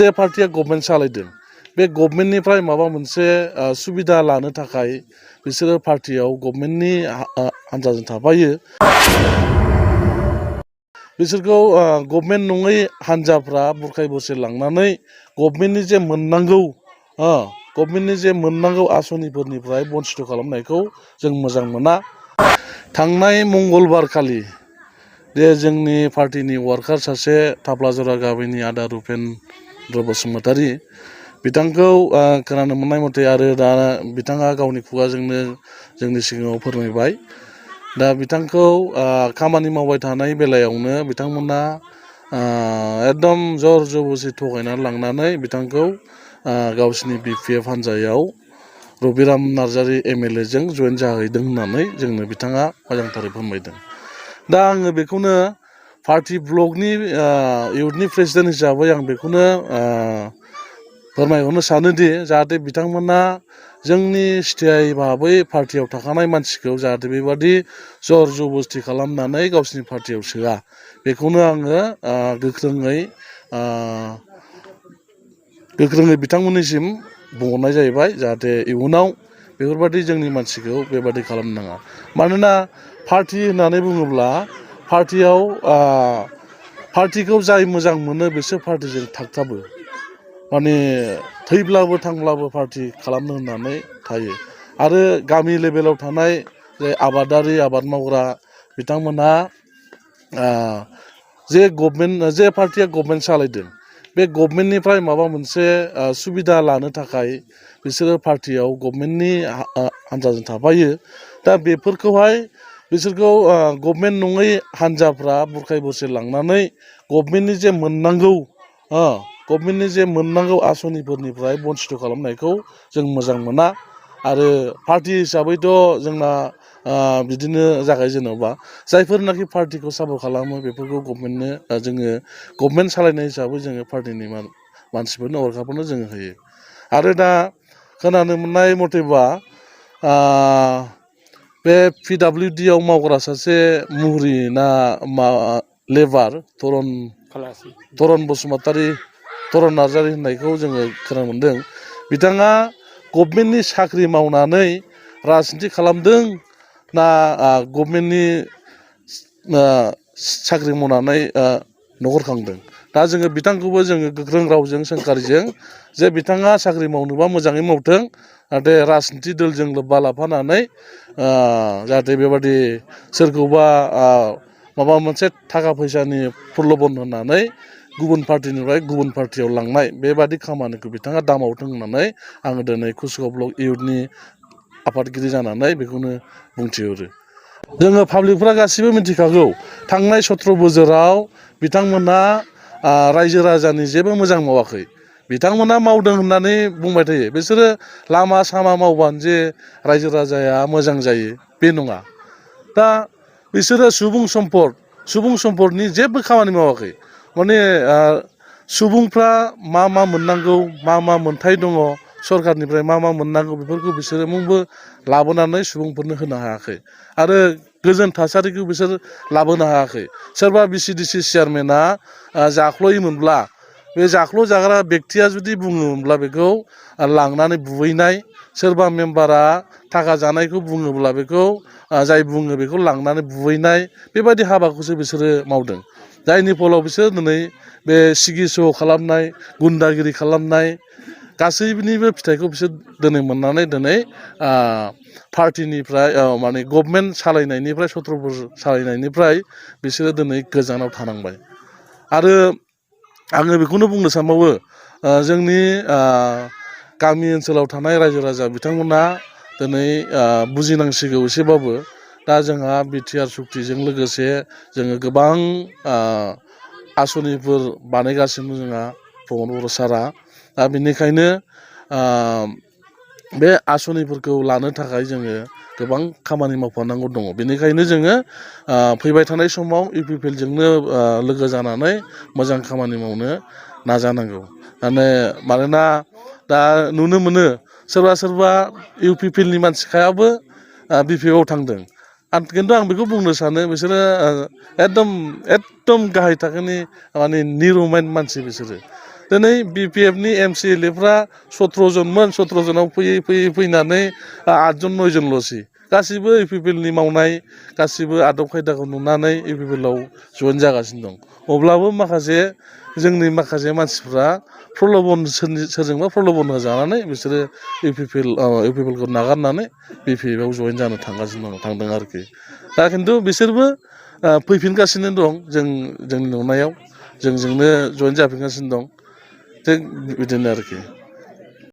जे पार्टिया गभर्नमेन्ट सालायदों बे गभर्नमेन्टनिफ्राय माबा मोनसे सुबिदा लानो थाखाय बिसोरो पार्टियाव गभर्नमेन्टनि हान्जाजों थाफायो। बिसोरखौ गभर्नमेन्ट नङै हान्जाफ्रा बुरखाय बुरसि लांनानै गभर्नमेन्टनि जे मोननांगौ आसनिफोरनिफ्राय बन्सित खालामनायखौ जों मोजां मोना। थांनाय मंगलबार खालि जे जोंनि पार्टिनि वार्कार सासे थाफ्लाजरा गामिनि आदा रुपेन्द्र बसुमतारी बिथांखौ खोनानो मोननाय मथे आरो दा बिथाङा गावनि खुगाजोंनो जोंनि सिगाङाव फोरमायबाय। दा बिथांखौ खामानि मावबाय थानाय बेलायावनो बिथांमोना एकदम जर जबरदस्ति थगायनानै लांनानै बिथांखौ गावसिनि BPF हान्जायाव रबिराम नार्जारी MLA जों जयेन जाहैदों होननानै जोंनो बिथाङा मोजांथारै फोरमायदों। दा आङो बेखौनो पार्टी ब्लकनि इउथनि प्रेसिडेन्ट हिसाबै आं बेखौनो फोरमायहरनो सानोदि जाहाथे बिथांमोना जोंनि सिटिआइ भाबै पार्टियाव थाखानाय मानसिखौ जाहाथे बेबादि जर जबरदस्ति खालामनानै गावसिनि पार्टियाव सोआ, बेखौनो आङो गोख्रोङै बिथांमोननिसिम बुंहरनाय जाहैबाय। जाहाथे इयुनाव बेफोरबादि जोंनि मानसिखौ बेबादि खालामनो नाङा। मानोना पार्टि होननानै बुङोब्ला पार्टिखौ जाय मोजां मोनो बिसोर पार्टिजों थागथाबो, माने थैब्लाबो थांब्लाबो पार्टि खालामनो होननानै थायो। आरो गामि लेभेलाव थानाय जे आबादारि आबाद मावग्रा बिथांमोनहा जे पार्टिया गभर्नमेन्ट सालायदों बे गभर्नमेन्टनिफ्राय माबा मोनसे सुबिदा लानो थाखाय बिसोरो पार्टियाव गभर्नमेन्टनि हान्जाजों थाफायो। दा बेफोरखौहाय बिसोरखौ गभर्नमेन्ट नङै हान्जाफ्रा बुरखाय बुरसि लांनानै गभर्नमेन्टनि जे मोननांगौ आसनिफोरनिफ्राय बन्सित खालामनायखौ जों मोजां मोना। आरो पार्टि हिसाबैथ' जोंना बिदिनो जाखायो, जेन'बा जायफोरनाखि पार्टिखौ सापर्ट खालामो बेफोरखौ जोङो गभर्नमेन्ट सालायनाय हिसाबै जोङो पार्टिनि मानसिफोरनो वर्कारफोरनो जोङो होयो। आरो दा खोनानो मोननाय मथेबा बे PWD आव मावग्रा सासे मुहुरि ना लेबार तरन नार्जारी होननायखौ जोङो खोनानो मोनदों। बिथाङा गभर्नमेन्टनि साख्रि मावनानै राजनिति खालामदों ना गभर्नमेन्टनि साख्रि मावनानै न'खर खांदों। दा जोङो बिथांखौबो जोङो गोख्रों रावजों सोंखारिजों जे बिथाङा साख्रि मावनोबा मोजाङै मावथों, नाथाय राजनिति दोलजों लोब्बा लाफानानै जाहाथे बेबादि सोरखौबा माबा मोनसे थाखा फैसानि प्रल'भन होनानै गुबुन पार्टिनिफ्राय गुबुन पार्टियाव लांनाय बेबादि खामानिखौ बिथाङा दामावथों होननानै आङो दिनै कुसुगाव ब्लक इउथनि आफादगिरि जानानै बेखौनो बुंथिहरो। जोङो पाब्लिकफ्रा गासिबो मिथिखागौ थांनाय 17 बोसोराव बिथांमोना रायजो राजानि जेबो मोजां मावाखै। बिथांमोना मावदों होननानै बुंबाय थायो। बिसोरो लामा सामा मावबानो जे रायजो राजाया मोजां जायो बे नङा। दा बिसोरो सुबुं सम्पदनि जेबो खामानि मावाखै। माने सुबुंफ्रा मा मोननांगौ, मा मोन्थाय दङ सरकारनिफ्राय मा मोननांगौ बेफोरखौ बिसोरो मुंबो लाबोनानै सुबुंफोरनो होनो हायाखै। आरो गोजोन थासारिखौ बिसोर लाबोनो हायाखै। सोरबा VCDC चेयारमेना जाख्ल'योमोनब्ला बे जाख्ल' जाग्रा बेक्तिया जुदि बुङोमोनब्ला बेखौ लांनानै बुहैनाय, सोरबा मेम्बारा थाखा जानायखौ बुङोब्ला बेखौ जाय बुङो बेखौ लांनानै बुहैनाय, बेबायदि हाबाखौसो बिसोरो मावदों। जायनि फलाव बिसोर दिनै बे सिगिस' खालामनाय, गुन्दागिरि खालामनाय गासैनिबो फिथाइखौ बिसोर दिनै मोननानै दिनै पार्टिनिफ्राय माने गभर्नमेन्ट सालायनायनिफ्राय 17 बोसोर सालायनायनिफ्राय बिसोरो दिनै गोजानाव थानांबाय। आरो आङो बेखौनो बुंनो सानबावो, जोंनि गामि ओनसोलाव थानाय रायजो राजा बिथांमोना दिनै बुजिनांसिगौ एसेबाबो। दा जोंहा BTR सुक्तिजों लोगोसे जोङो गोबां आसनिफोर बानायगासिनो जोंहा प्रमद बर' सारआ। दा बेनिखायनो बे आसनिफोरखौ लानो थाखाय जोङो गोबां खामानि मावफानांगौ दङ। बेनिखायनो जोङो फैबाय थानाय समाव UPPLजोंनो लोगो जानानै मोजां खामानि मावनो नाजानांगौ। मानोना दा नुनो मोनो सोरबा UPPLनि मानसिखायाबो BPF आव थांदों। खिन्थु आं बेखौ बुंनो सानो बिसोरो एकदम गाहाय थाखोनि माने निर' माइन्ड मानसि बिसोरो। दिनै BPFनि MCLAफ्रा 17 जनमोन 17 जनाव फैनानै 8 जन 9 जनल'सै गासिबो UPPLनि मावनाय गासिबो आदब खायदाखौ नुनानै UPPLआव जइन जागासिनो दं अब्लाबो माखासे जोंनि माखासे मानसिफ्रा प्रल'भन सोरजोंबा प्रल'भन होजानानै बिसोरो UPPLखौ नागारनानै BPFआव जइन जानो थांदों आरोखि दा खिन्थु बिसोरबो फैफिनगासिनो दं जोंनि नुनायाव जोंजोंनो जइन जाफिनगासिनो दं थिग बिदिनो आरोखि